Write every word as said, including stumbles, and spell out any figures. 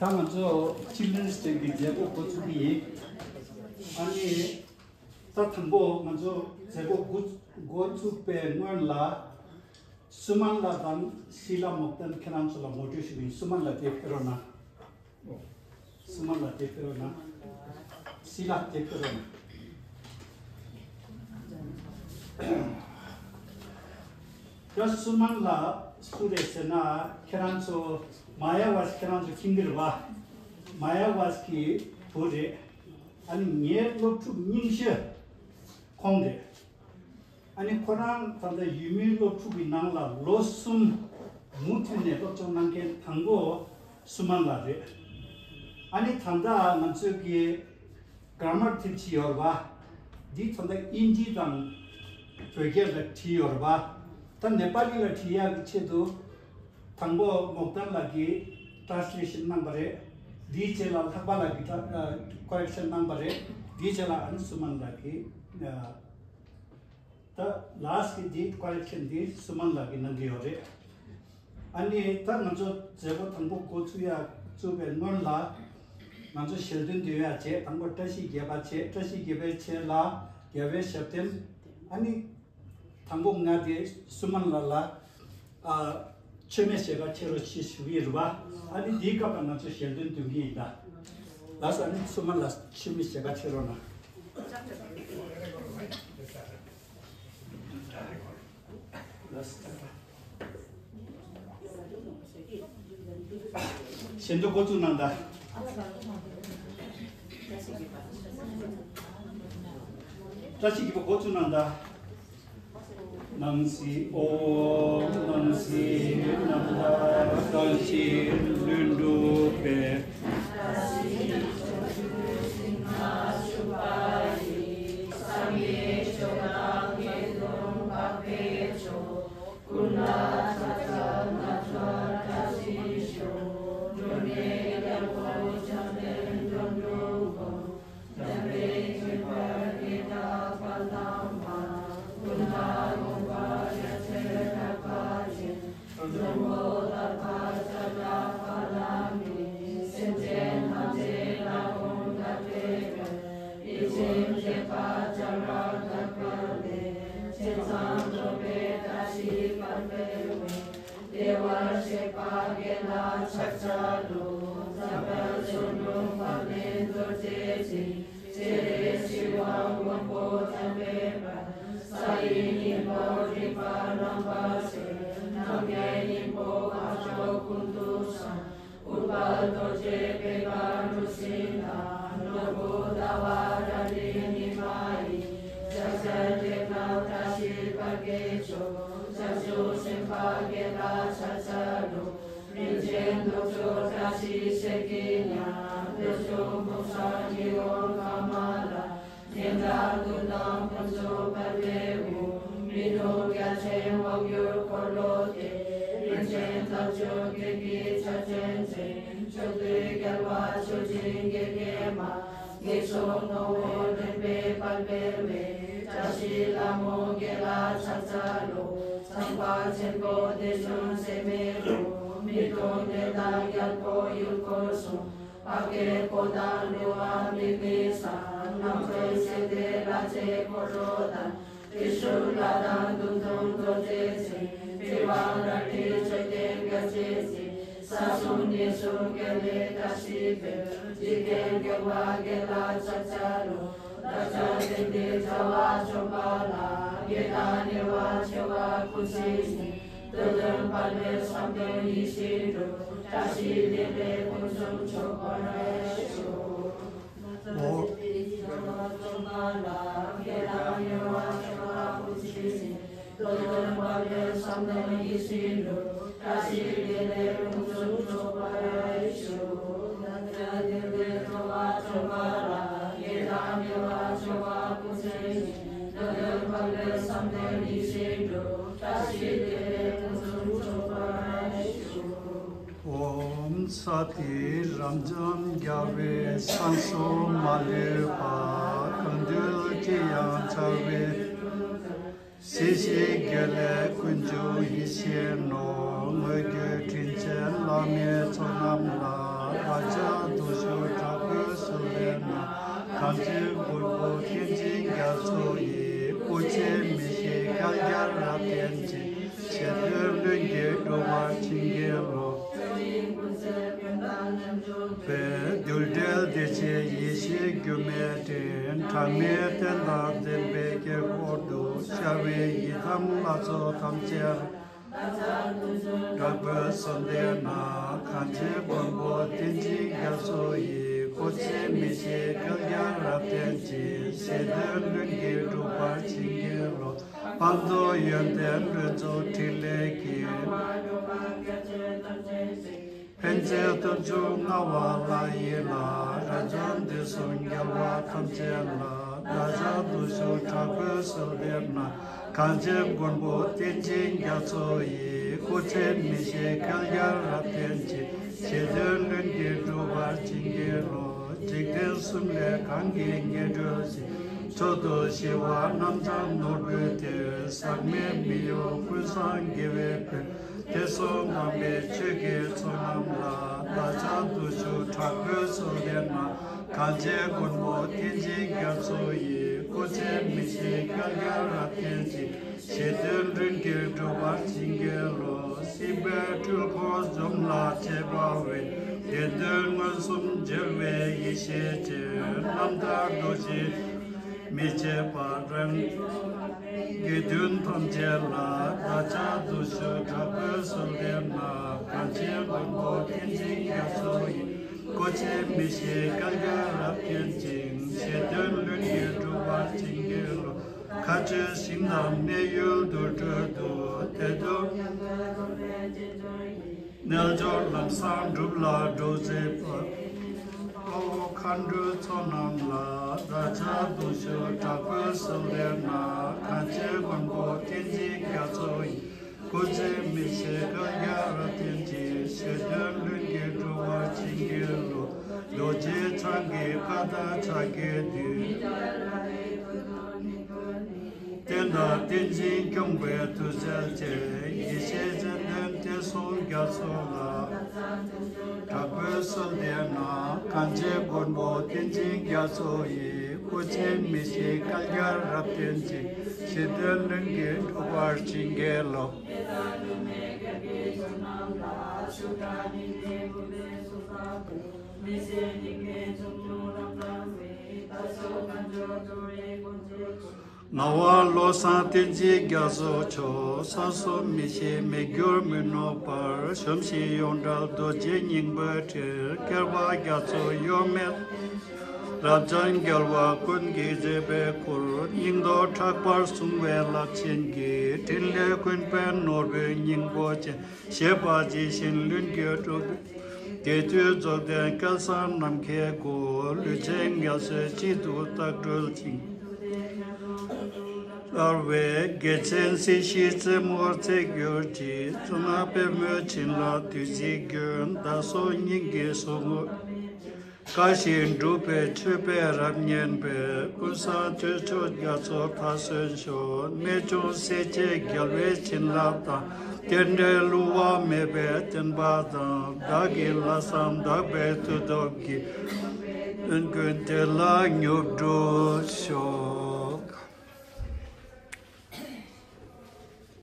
ད་ང་ཚོ་Children's Day གི་མཛད་སྒོ་འགོ་ཚུགས་ཀྱི་ཡིན། ཨ་ནི་ད་དང་པོ་ང་ཚོ་མཛད་སྒོ་འགོ་འགོ་བཙུགས་པའི་སྔོན་ལ་སུ་མན་ལགས་དང་ཤི་ལ་མོག་ཏན་ཁྱེད་རང་ཚོ་ལ་ངོ་སྤྲོད་ཞུ་གི་ཡིན། སུ་མན་ལགས་དེ་ཕེབས་རོགས་གནང་། སུ་མན་ལགས་དེ་ཕེབས་རོགས་གནང་། ཤི་ལ་དེ་ཕེབས་རོགས་གནང་། ད་སུ་མན་ལགས་སུ་རེད་ཟེར་ན། ཁྱེད་རང་ཚོ་མ་ཡ་ཝཱས་ཁྱེད་རང་ཚོ་མཁྱེན་གྱི་རེད་བ། མ་ཡ་ཝཱས་ཀྱི་བུ་རེད། ཨ་ནི་ངའི་སློབ་ཕྲུག་རྙིང་ཤོས་ཁོང་རེད། ཨ་ནི་ཁོ་རང་ད་ལྟ་ཡུལ་མིའི་སློབ་ཕྲུག་གི་ནང་ལ་ལོ་གསུམ་མུ་མཐུད་ནས་སློབ་སྦྱོང་གནང་མཁན་དང་པོ་སུ་མན་ལགས་རེད། ཨ་ནི་ད་ལྟ་ང་ཚོས་ཀྱི་གྷ་ར་མར་དེབ་ཅིག་ཡོད་རེད་བ། འདི་ད་ལྟ་ཧིན་དི་དང་བོད་སྐད་ལ་བྲིས་ཡོད་རེད་བ། ད་ནེ་པ་ལི་ལ་བྲིས་ཡག་གི་ཆེད་དུ་དང་པོ་མོག་ཏན་ལགས་ཀྱིས་ཊ་རན་སི་ལེ་ཤན་གནང་པ་རེད། འདིའི་རྗེས་ལ་ལྷག་པ་ལགས་ཀྱིས་ཊ་ཨ་ཀོ་རེག་ཤན་གནང་པ་རེད། འདིའི་རྗེས་ལ་ཨ་ནི་སུ་མན་ལགས་ཀྱིས་ཨ། ད་ལཱ་སི་ཊི་གི་འདི་ཀོ་རེག་ཤན་འདི་སུ་མན་ལགས་ཀྱིས་གནང་གི་ཡོད་རེད། ཨ་ནི་ད་ང་ཚོ་མཛད་སྒོ་དང་པོ་འགོ་ཚུགས་ཡ་བཙུགས་པའི་སྔོན་ལ་ང་ཚོ་ཞལ་འདོན་འདོན་ཡ་བྱས། དང་པོ་བཀྲ་ཤིས་བརྒྱད་པ་བྱས། བཀྲ་ཤིས་བརྒྱད་པའི་རྗེས་ལ་རྒྱལ་བའི་ཞབས་བརྟན། ཨ་ནི་དང་པོ་ང་དེ་སུ་མན་ལགས་ལ་ཨ་མཆོད་མེ་ཞལ་ཁ་ཕྱེ་རོགས་ཞེས་ཞུ་གི་ཡོད་རེད་བ། ཨ་ནི་འདིའི་སྐབས་ལ་ང་ཚོ་ཞལ་འདོན་འདོན་གྱི་ཡིན་ད། ལགས་སོ། ཨ་ནི་སུ་མན་ལགས་མཆོད་མེ་ཞལ་ཁ་ཕྱེ་རོགས་གནང་། ཞལ་འདོན་འགོ་བཙུགས་གནང་དང་། བཀྲ་ཤིས་བརྒྱད་པ་འགོ་བཙུགས་གནང་དང་། སྣང་སྲིད་འོད་སྣང་སྲིད་རྣམ་དག་བཀྲ་ཤིས་ལྷུན་གྲུབ་པའི། བདེ་བར་གཤེགས་པ་དགེ་ལ་ཕྱག་འཚལ་ལོ། འཇམ་དཔལ་མཚོ་རླུང་འབབ་ལེན་རྡོ་རྗེ་འཆང་། སྤྱན་རས་གཟིགས་དབང་དབང་པོ་འཇམ་དཔལ་དཔལ། སའི་སྙིང་པོ་རིག་པ་རྣམ་པར་འཚེ། རྣམ་མཁྱེན་སྙིང་པོ་འཕགས་མཆོག་ཀུན་ཏུ་འཆང་། ཨུཏྤལ་རྡོ་རྗེ་པད་དཀར་གྲུ་བཞི་དང་། ནོར་བུ་ཟླ་བ་ར་ལི་ཉི་མ་ཡིས། ཕྱག་འཚལ་བགེགས་རྣམས་བཀྲ་ཤིས་པ་དགེ་མཆོག །བྱང་ཆུབ་སེམས་དཔའ་དགེ་ལ་ཕྱག་འཚལ་ལོ། རིན་ཆེན་གདུགས་མཆོག་བཀྲ་ཤིས་ཚེ་གི་ཉ། རྡོ་རྗེ་འབུམ་ཚང་ཉི་འོད་དཀར་དམར་ལ། སྙན་གྲགས་དུས་དང་ཕུན་ཚོགས་འཕེལ་བའི་དབུས། མི་ལུས་རྒྱ་ཆེན་དབང་སྒྱུར་འཁོར་ལོ་སྡེ། རིན་ཆེན་རྩ་བརྒྱུད་བགེགས་ཀྱི་ཕྱག་ཆེན་ཅན། ཕྱོགས་དུས་རྒྱལ་བ་མཆོག་སྦྱིན་དགེ་རྒན་མ། ངན་སོང་ངོ་བོ་འདྲེན་པའི་དཔལ་འཕེལ་བའི། བཀྲ་ཤིས་ལྷ་མོ་དགེ་ལ་ཕྱག་འཚལ་ལོ། ཚངས་པ་ཆེན་པོ་བདེ་སྟོང་ཚད་མེད་དུ། མི་མཐོང་དོན་དང་རྒྱལ་པོ་ཡུལ་འཁོར་གསུམ། འཕགས་པའི་འཁོར་དང་འགྲོ་བ་མིའི་གནས་ས། རྣམ་གྲོལ་སྲས་སྡེ་ལྷ་རྗེ་འཁོར་ལོ་དང་། ཏྲི་ཤུ་ལ་དང་མདུང་ཐུང་རྡོ་རྗེ་ཅན། པི་ཝང་རལ་གྲི་མཆོད་རྟེན་རྒྱ་ཆེ་ཅན། ས་གསུམ་གནས་གསུམ་དགེ་ལེགས་བཀྲ་ཤིས་འཕེལ། འཇིག་རྟེན་མགོན་པོ་དགེ་ལ་ཕྱག་འཚལ་ལོ། བདག་ཅག་དེང་འདིར་བྱ་བ་བཅོམ་པ་ལ། དགེ་དང་ཉེ་བར་མཆོད་པ་ཀུན་ཕྱིར་བསྔོ། འདོད་དོན་དཔལ་འཕེལ་བསམ་དོན་ཡིད་བཞིན་འགྲུབ། བཀྲ་ཤིས་བདེ་ལེགས་ཕུན་སུམ་ཚོགས་པར་ཤོག །འོ། ཨོཾ། ས་དེ་རབ་འབྱམས་རྒྱལ་བའི་སྲས་སུ་མ་ལུས་པ། གང་འདུལ་ཅི་ཡང་བྱ་བའི། སྲིད་ཞིའི་དགེ་ལེགས་ཀུན་འབྱུང་ཡིད་བཞིན་ནོར། དངོས་བརྒྱུད་དྲིན་ཅན་བླ་མའི་ཚོགས་རྣམས་ལ། བདག་ཅག་སྡུག་ཞུགས་དྲག་པོའི་གསོལ་བའི་ནང་། གངས་ཅན་མགོན་པོ་བསྟན་འཛིན་རྒྱ་མཚོ་ཡི། སྐུ་ཚེ་མི་ཤིགས་བསྐལ་བརྒྱར་རབ་བརྟན་ཅིང་། ཞེ་འདོད་ལྷུན་གྱིས་འགྲུབ་པར་བྱིན་གྱིས་རློབས། པའི་རྡུལ་བྲལ་བདེ་ཆེན་ཡེ་ཤེས་སྒྱུ་མའི་སྤྲིན། གྲངས་མེད་རྟེན་དང་འཛིན་པའི་དཀྱིལ་འཁོར་དུ། ཤར་བའི་ཡི་དམ་ལྷ་ཚོགས་ཐམས་ཅད་ལ། དྲག་པོའི་གསོལ་འདེབས་ན། གངས་ཅན་མགོན་པོ་བསྟན་འཛིན་རྒྱ་མཚོ་ཡི། སྐུ་ཚེ་མི་ཤིགས་བསྐལ་བརྒྱར་རབ་བརྟན་ཅིང་། ཞེ་འདོད་ལྷུན་གྱིས་འགྲུབ་པར་བྱིན་གྱིས་རློབས། སྤངས་རྟོགས་ཡོན་ཏན་ལྷུན་རྫོགས་ཕྲིན་ལས་ཀྱིས། ཕན་བྱེད་སྟོབས་བཅུ་མངའ་བ་ལྷ་ཡི་ལྷ། རབ་འབྱམས་དུས་གསུམ་རྒྱལ་བ་ཐམས་ཅད་ལ། བདག་ཅག་སྡུག་ཞུགས་དྲག་པོའི་གསོལ་འདེབས་ན། གངས་ཅན་མགོན་པོ་བསྟན་འཛིན་རྒྱ་མཚོ་ཡི། སྐུ་ཚེ་མི་ཤིགས་བསྐལ་བརྒྱར་རབ་བརྟན་ཅིང་། ཞེ་འདོད་ལྷུན་གྱིས་འགྲུབ་པར་བྱིན་གྱིས་རློབས། འཇིག་རྟེན་གསུམ་ལས་གང་གིས་ངེས་གྲོལ་ཞིང་། མཆོག་ཏུ་ཞི་བ་རྣམ་གྲངས་ནོར་བུའི་གཏེར། ཟག་མེད་མི་གཡོ་ཀུན་བཟང་དགེ་བའི་དཔལ། དེ་གསུང་དམ་པའི་ཆོས་ཀྱི་ཚོགས་རྣམས་ལ། བདག་ཅག་སྡུག་ཞུགས་དྲག་པོའི་གསོལ་འདེབས་ན། གངས་ཅན་མགོན་པོ་བསྟན་འཛིན་རྒྱ་མཚོ་ཡི། སྐུ་ཚེ་མི་ཤིགས་བསྐལ་བརྒྱར་རབ་བརྟན་ཅིང་། ཞེ་འདོད་ལྷུན་གྱིས་འགྲུབ་པར་བྱིན་གྱིས་རློབས། སྲིད་པའི་འཁྲུལ་འཁོར་འཇོམས་ལ་བྱེད་པ་བས། བདེ་སྟོང་མངོན་སུམ་འཇལ་བའི་ཡེ་ཤེས་ཀྱི། རྣམ་ཐར་རྡོ་རྗེ་མི་ཕྱེད་པ་རང་། དགེ་འདུན་ཐམས་ཅད་ལ། བདག་ཅག་སྡུག་ཞུགས་དྲག་པོའི་གསོལ་འདེབས་ན། གངས་ཅན་མགོན་པོ་བསྟན་འཛིན་རྒྱ་མཚོ་ཡི། སྐུ་ཚེ་མི་ཤིགས་བསྐལ་བརྒྱར་རབ་བརྟན་ཅིང་། ཞེ་འདོད་ལྷུན་གྱིས་འགྲུབ་པར་བྱིན་གྱིས་རློབས། མཁའ་སྤྱོད་ཞིང་དང་གནས་ཡུལ་དུར་ཁྲོད་དུ། དེ་དུས་རྣལ་འབྱོར་ལམ་བཟང་སྒྲུབ་ལ་འགྲོགས་མཛད་པ། དཔའ་བོ་མཁའ་འགྲོའི་ཚོགས་རྣམས་ལ། བདག་ཅག་སྡུག་ཞུགས་དྲག་པོའི་གསོལ་འདེབས་ན། གངས་ཅན་མགོན་པོ་བསྟན་འཛིན་རྒྱ་མཚོ་ཡི། སྐུ་ཚེ་མི་ཤིགས་བསྐལ་བརྒྱར་རབ་བརྟན་ཅིང་། ཞེ་འདོད་ལྷུན་གྱིས་འགྲུབ་པར་བྱིན་གྱིས་རློབས། རྡོ་རྗེ་འཆང་གི་བཀའ་དང་ཕྱག་རྒྱའི་མཐུས། བསྟན་དང་བསྟན་འཛིན་སྐྱོང་བའི་མཐུ་རྩལ་ཅན། ཡེ་ཤེས་སྤྱན་ལྡན་བསྟན་སྲུང་རྒྱ་མཚོ་ལ། དྲག་པོའི་གསོལ་འདེབས་ན། གངས་ཅན་མགོན་པོ་བསྟན་འཛིན་རྒྱ་མཚོ་ཡི། སྐུ་ཚེ་མི་ཤིགས་བསྐལ་བརྒྱར་རབ་བརྟན་ཅིང་། ཞེ་འདོད་ལྷུན་གྱིས་འགྲུབ་པར་བྱིན་གྱིས་རློབས། ངག་དབང་བློ་བཟང་བསྟན་འཛིན་རྒྱ་མཚོ་མཆོག། ས་གསུམ་མི་ཤིགས་མི་འགྱུར་མི་གནོང་བར། གཞོམ་ཞིང་ཡོངས་བྲལ་རྡོ་རྗེ་སྙིང་པོའི་དྲིན། བསྐལ་པ་རྒྱ་མཚོ་གཡོ་མེད། རབ་འབྱམས་རྒྱལ་བ་ཀུན་གྱི་མཛད་པའི་སྐུར། སྙིང་སྟོབས་དྲག་པར་གཟུང་བའི་རླབས་ཆེན་གྱི། ཕྲིན་ལས་ཀུན་ཕན་ནོར་བུའི་སྙིང་པོ་ཅན། བཞེད་པ་ཇི་བཞིན་ལྷུན་གྱིས་གྲུབ། དེ་དུས་རྫོགས་ལྡན་སྐལ་བཟང་ནམ་མཁའི་སྐུ། ལུས་ཅན་ངལ་གསོའི་དཔྱིད་དུ་རྟག་གྲོལ་ཅིང་། སླར་བའི་རྒྱལ་ཆེན་སྲིད་ཞིའི་རྩེ་མོར་རྩེ་གྱུར་ཅིག། གཙུག་ན་པདྨོའི་བྱིན་རླབས་བདུད་རྩིའི་རྒྱུན། བདག་སོགས་སྙིང་གི་ཟུག་རྔུ། བཀའ་བཞིན་སྒྲུབ་པའི་མཆོད་པས་རབ་མཉེས་པའི། ཀུན་བཟང་སྤྱོད་མཆོག་རྒྱ་མཚོར་མཐར་སོན་ཤོག། རྨད་བྱུང་སྲས་བཅས་རྒྱལ་བའི་བྱིན་རླབས་དང་། རྟེན་འབྲེལ་བསླུ་བ་མེད་པའི་བརྟན་པ་དང་། བདག་གི་ལྷག་བསམ་དག་པའི་མཐུ་སྟོབས་ཀྱིས། དོན་ཀུན་བདེ་ལ་མྱུར་འགྲུབ་ཤོག།